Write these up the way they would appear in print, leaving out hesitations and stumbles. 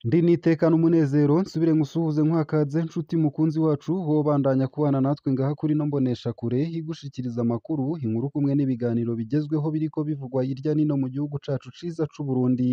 Ndi nitekana umunezero nsubire ngusuhuze nkwakaze nshuti mukunzi wacu wobandanya kubana natwe ngaha kuri no mboneshakure igushikiriza amakuru, inkuru kumwe n'ibiganiro bigezweho biriko bivugwa hirya nino mu gihugu cacu ciza c'Uburundi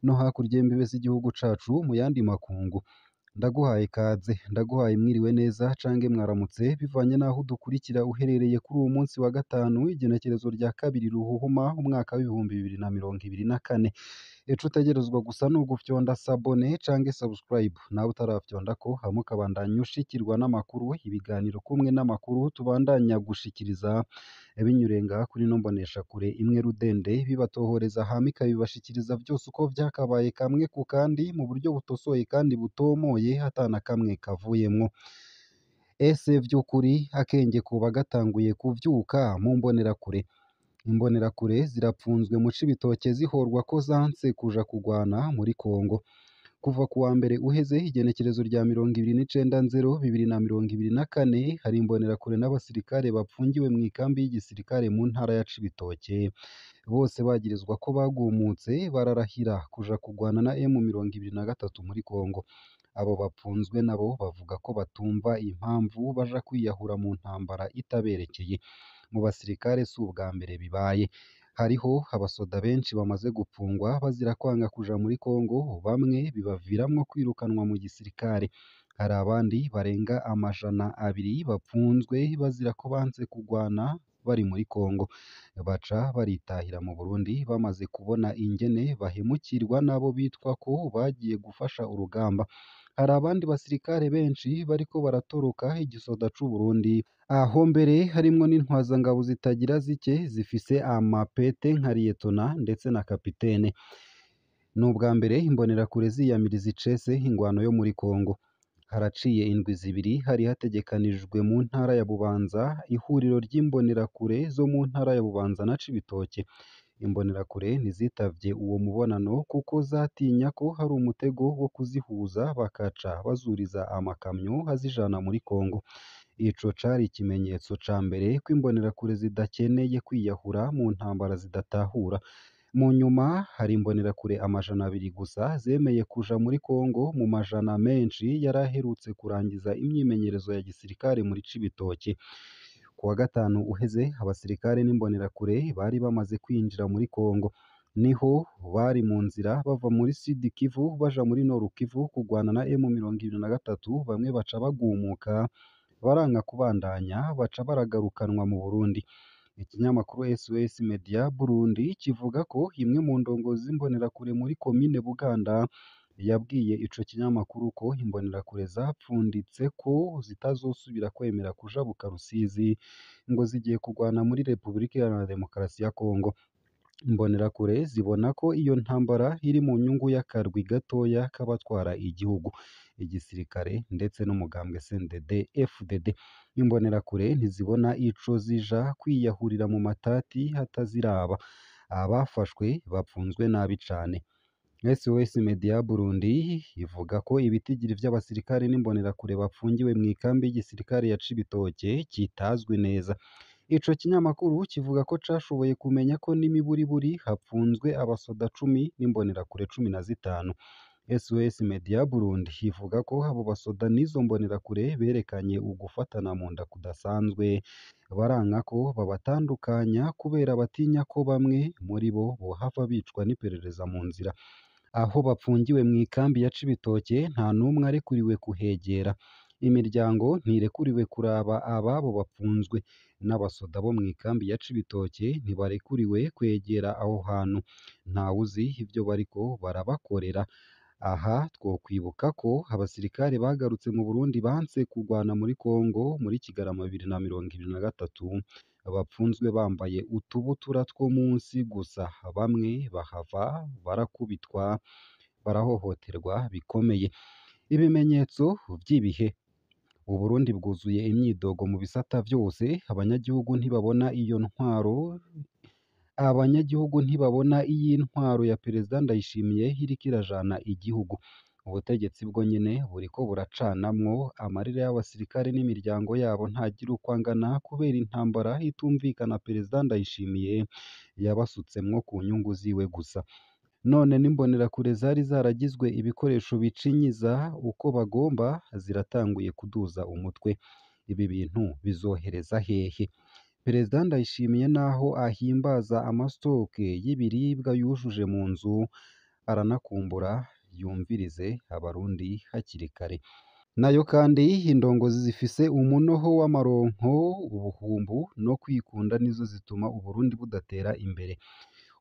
no hakurya y'imbibe z'igihugu cacu mu yandi makungu. Ndaguhaye ikaze, ndaguhaye mwiriwe neza cange mwaramutse bivanye n'aho udukurikira uherereye kuri uwu munsi wa gatanu igenekerezo rya kabiri Ruhuhuma umwaka w'2024. Ico utegerezwa gusa ni ugufyonda sabone cange subscribe, nawe utarafyondako hama ukabandanya ushikirwa n'amakuru, ibiganiro kumwe n'amakuru tubandanya gushikiriza binyuriye ngaha kuri ino mboneshakure imwe rudende bibatohoreza hama ikabibashikiriza vyose uko vyakabaye kamwe ku kandi mu buryo butosoye kandi butomoye ata na kamwe kavuyemwo. Ese vy'ukuri akenge koba gatanguye kuvyuka mu mbonerakure? Imbonerakure zirapfunzwe mu Cibitoke zihorwa ko zanse kuja kugwana muri Kongo. Kuva ku wa mbere uheze igenekerezo rya 29/0/2024 hari imbonerakure n'abasirikare bapfungiwe mw'ikambi y'igisirikare mu ntara ya Cibitoke. Bose bagirizwa ko bagumutse bararahira kuja kugwana na M23 muri Kongo. Abo bapfunzwe nabo bavuga ko batumva impamvu baja kwiyahura mu ntambara itaberekeye. Mu basirikare si ubwa mbere bibaye. Hariho abasoda benshi bamaze gupfungwa bazira kwanga kuja muri Kongo, bamwe bibaviramwo kwirukanwa mu gisirikare. Hari abandi barenga 200 bapfunzwe bazira ko banse kugwana bari muri Kongo. Baca baritahira mu Burundi bamaze kubona ingene bahemukirwa n'abo bitwa ko bagiye gufasha urugamba. Hari abandi basirikare benshi bariko baratoroka igisoda c'Uburundi, aho mbere harimwo n'intwazangabo zitagira zike zifise amapete nka liyetona ndetse na kapitene. Ni ubwa mbere imbonerakure ziyamiriza icese ingwano yo muri Kongo. Haraciye indwi zibiri hari hategekanijwe mu ntara ya Bubanza ihuriro ry'imbonerakure zo mu ntara ya Bubanza na Cibitoke. Imbonerakure ntizitavye uwo mubonano kuko zatinya ko hari umutego wo kuzihuza bakaca bazuriza amakamyo azijana muri Kongo. Ico cari ikimenyetso ca mbere ko imbonerakure zidakeneye kwiyahura mu ntambara zidatahura. Mu nyuma hari imbonerakure 200 gusa zemeye kuja muri Kongo mu majana menshi yari aherutse kurangiza imyimenyerezo ya gisirikare muri Cibitoke. Ku wa gatanu uheze abasirikare n'imbonerakure bari bamaze kwinjira muri Kongo. Niho bari mu nzira bava muri Sud Kivu baja muri Nord Kivu kugwana na M23, bamwe baca bagumuka baranka kubandanya baca baragarukanwa mu Burundi. Ikinyamakuru SOS Media Burundi kivuga ko imwe mu ndongozi z'imbonerakure muri komine Buganda yabwiye ico kinyamakuru ko imbonerakure zapfunditse ko zitazosubira kwemera kujabuka Rusizi ngo zigiye kugwana muri Republika Iharanira Demokarasi ya Kongo. Imbonerakure zibona ko iyo ntambara iri mu nyungu y'akarwi gatoya k'abatwara igihugu, igisirikare ndetse n'umugambwe CNDD FDD. Imbonerakure ntizibona ico zija kwiyahurira mu matati ataziraba. Abafashwe bapfunzwe nabi cane. SOS Media Burundi ivuga ko ibitigiri vy'abasirikare n'imbonerakure bapfungiwe mw'ikambi y'igisirikare ya Cibitoke kitazwi neza. Ico kinyamakuru kivuga ko cashoboye kumenya ko n'imiburiburi hapfunzwe abasoda 10 n'imbonerakure 15. SOS Media Burundi ivuga ko abo basoda n'izo mbonerakure berekanye ugufatana mu nda kudasanzwe, baranka ko babatandukanya kubera batinya ko bamwe muri bo bohava bicwa n'iperereza mu nzira. Aho bapfungiwe mw'ikambi ya Cibitoke nta n'umwe arekuriwe kuhegera. Imiryango ntirekuriwe kuraba ababo bapfunzwe. N'abasoda bo mw'ikambi ya Cibitoke ntibarekuriwe kwegera aho hantu. Ntawuzi ivyo bariko barabakorera. Aha twokwibuka ko abasirikare bagarutse mu Burundi banse kugwana muri Kongo muri Kigarama 2023 bapfunzwe bambaye utubutura two munsi gusa, bamwe bahava barakubitwa barahohoterwa bikomeye. Ibimenyetso vy'ibihe: Uburundi bwuzuye imyidogo mu bisata vyose, abanyagihugu ntibabona iyo ntwaro abanyagihugu ntibabona iy'intwaro ya Perezida Ndayishimiye iriko irajana igihugu. Ubutegetsi bwo nyene buriko buracanamwo, amarira y'abasirikare n'imiryango yabo ntagira uko angana kubera intambara itumvikana Perezida Ndayishimiye yabasutsemwo ku nyungu ziwe gusa. None n'imbonerakure zari zaragizwe ibikoresho bicinyiza uko bagomba ziratanguye kuduza umutwe. Ibi bintu bizohereza hehe? Perezida Ndayishimiye naho ahimbaza amastoke y'ibiribwa yujuje mu nzu, aranakumbura yumvirize abarundi hakiri kare. Nayo kandi indongozi zifise umunoho w'amaronko, ubuhumbu no kwikunda nizo zituma Uburundi budatera imbere.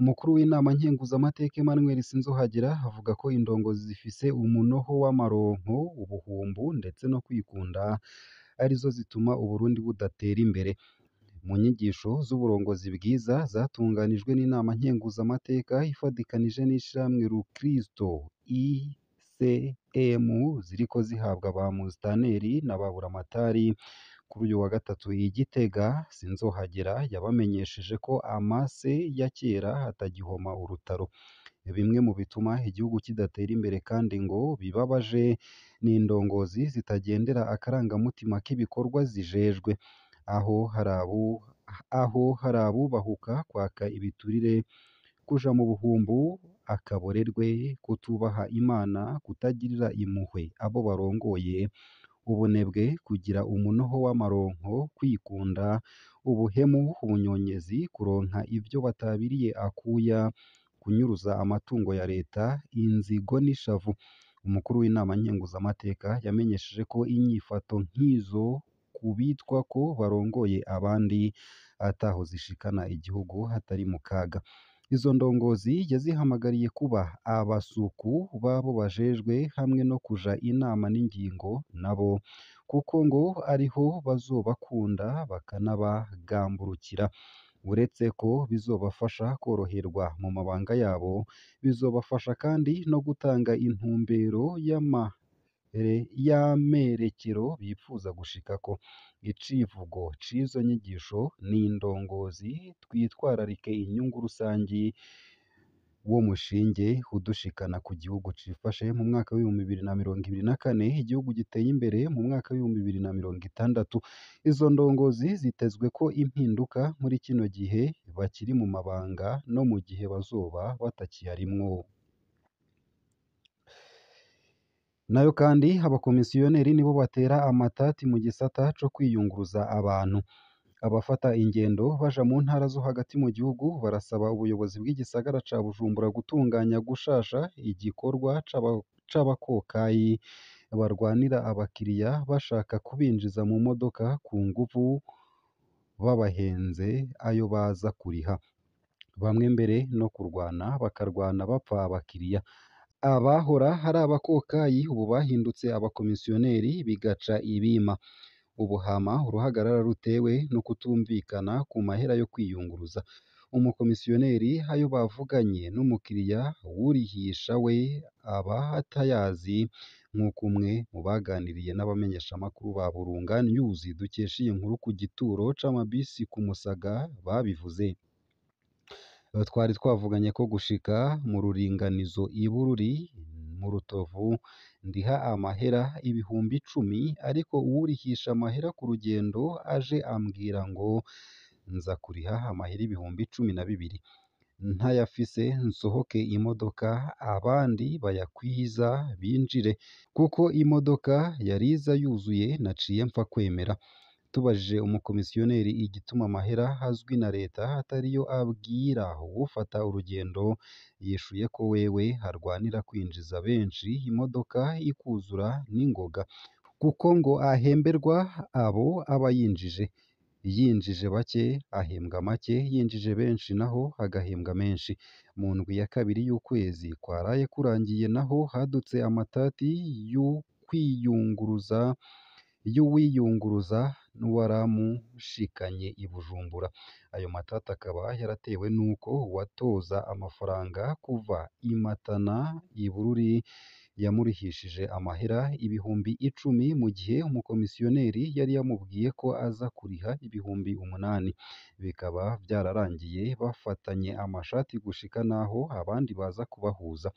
Umukuru w'inama nkenguzamateka Emmanuel Sinzohagera avuga ko indongozi zifise umunoho w'amaronko, ubuhumbu ndetse no kwikunda arizo zituma Uburundi budatera imbere. Mu nyigisho z'uburongozi bwiza zatunganijwe n'inama nkenguzamateka ifadikanije n'ishirahamwe Rukristo ICM ziriko zihabwa ba Musitanteri na ba Buramatari kuri uyu wa gatatu i Gitega, Sinzohagera yabamenyesheje ko amase ya kera atagihoma urutaro. Bimwe mu bituma igihugu kidatera imbere kandi ngo bibabaje ni indongozi zitagendera akarangamutima k'ibikorwa zijejwe, aho hari aho hari abubahuka kwaka ibiturire, kuja mu buhumbu, akaborerwe, kutubaha Imana, kutagirira impuhwe abo barongoye, ubunebwe, kugira umunoho w'amaronko, kwikunda, ubuhemu, ubunyonyezi, kuronka ivyo batabiriye akuya, kunyuruza amatungo ya leta, inzigo n'ishavu. Umukuru w'inama nkenguzamateka yamenyesheje ko inyifato nk'izo ku bitwa ko barongoye abandi ataho zishikana igihugu hatari mu kaga. Izo ndongozi yazihamagariye kuba abasuku b'abo bajejwe hamwe no kuja inama n'ingingo nabo, kuko ngo ariho bazobakunda bakanabagamburukira. Uretse ko bizobafasha koroherwa mu mabanga yabo, bizobafasha kandi no gutanga intumbero y'amerekero bipfuza gushikako. Icivugo c'izo nyigisho ni indongozi twitwararike inyungu rusangi wo mushinge udushikana ku gihugu cifashe mu mwaka w'2024, igihugu giteye imbere mu mwaka w'2060. Izo ndongozi zitezwe ko impinduka muri kino gihe bakiri mu mabanga no mu gihe bazoba batakiyarimwo. Nayo kandi abakomisiyoneri nibo batera amatati mu gisata co kwiyunguruza abantu. Abafata ingendo baja mu ntara zo hagati mu gihugu barasaba ubuyobozi bw'igisagara ca Bujumbura gutunganya gushasha igikorwa c'abakokayi barwanira abakiriya bashaka kubinjiza mu modoka ku nguvu babahenze ayo baza kuriha. Bamwe mbere no kurwana bakarwana bapfa abakiriya. Abahora ari abakokayi ubu bahindutse abakomisiyoneri bigaca ibima. Ubu hama uruhagarara rutewe no kutumvikana ku mahera yo kwiyunguruza. Umukomisiyoneri ayo bavuganye n'umukiriya wurihisha we aba atayazi, nk'uko umwe mu baganiriye n'abamenyeshamakuru ba Burunga News dukesha iyi nkuru ku gituro c'amabisi ku Musaga babivuze. Twari twavuganye ko gushika mu ruringanizo i Bururi mu Rutovu ndiha amahera 10,000, ariko uwurihisha amahera ku rugendo aje ambwira ngo nza kuriha amahera 12,000, ntayafise nsohoke imodoka abandi bayakwiza binjire, kuko imodoka yariza yuzuye naciye mpfa kwemera. Tubajije umukomisiyoneri igituma amahera azwi na leta atariyo abwira uwufata urugendo, yishuye ko wewe arwanira kwinjiza benshi imodoka ikuzura n'ingoga, kuko ngo ahemberwa abo aba yinjije. Yinjije bake ahembwa make, yinjije benshi naho agahembwa menshi. Mu ndwi ya kabiri y'ukwezi kwaraye kurangiye naho hadutse amatati y'ukwiyunguruza y'uwiyunguruza n'uwaramushikanye i Bujumbura. Ayo matati akaba yaratewe n'uko uwatoza amafaranga kuva i Matana i Bururi yamurihishije amahera 10,000, mu gihe umukomisiyoneri yari yamubwiye ko aza kuriha 8,000. Bikaba vyararangiye bafatanye amashati gushika naho abandi baza kubahuza.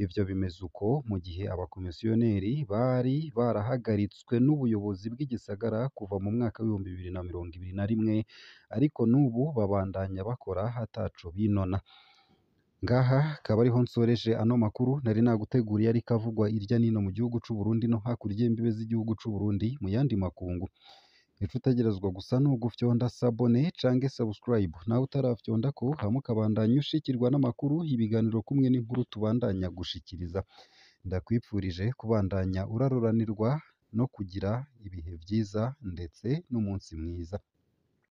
Ivyo bimeze uko mu gihe abakomisiyoneri bari barahagaritswe n'ubuyobozi bw'igisagara kuva mu mwaka w'2021, ariko n'ubu babandanya bakora ataco binona. Ngaha akaba ariho nsoreje ano makuru nari naguteguriye ariko avugwa irya nino mu gihugu c'u Burundi no hakurya y'imbibe z'igihugu c'u Burundi mu yandi makungu. Ico utegerezwa gusa ni ugufyonda s'abonner canke subscribe, nawe utarafyondako hama ukabandanya ushikirwa n'amakuru, ibiganiro kumwe n'inkuru tubandanya gushikiriza. Ndakwipfurije kubandanya uraroranirwa no kugira ibihe vyiza ndetse n'umunsi mwiza.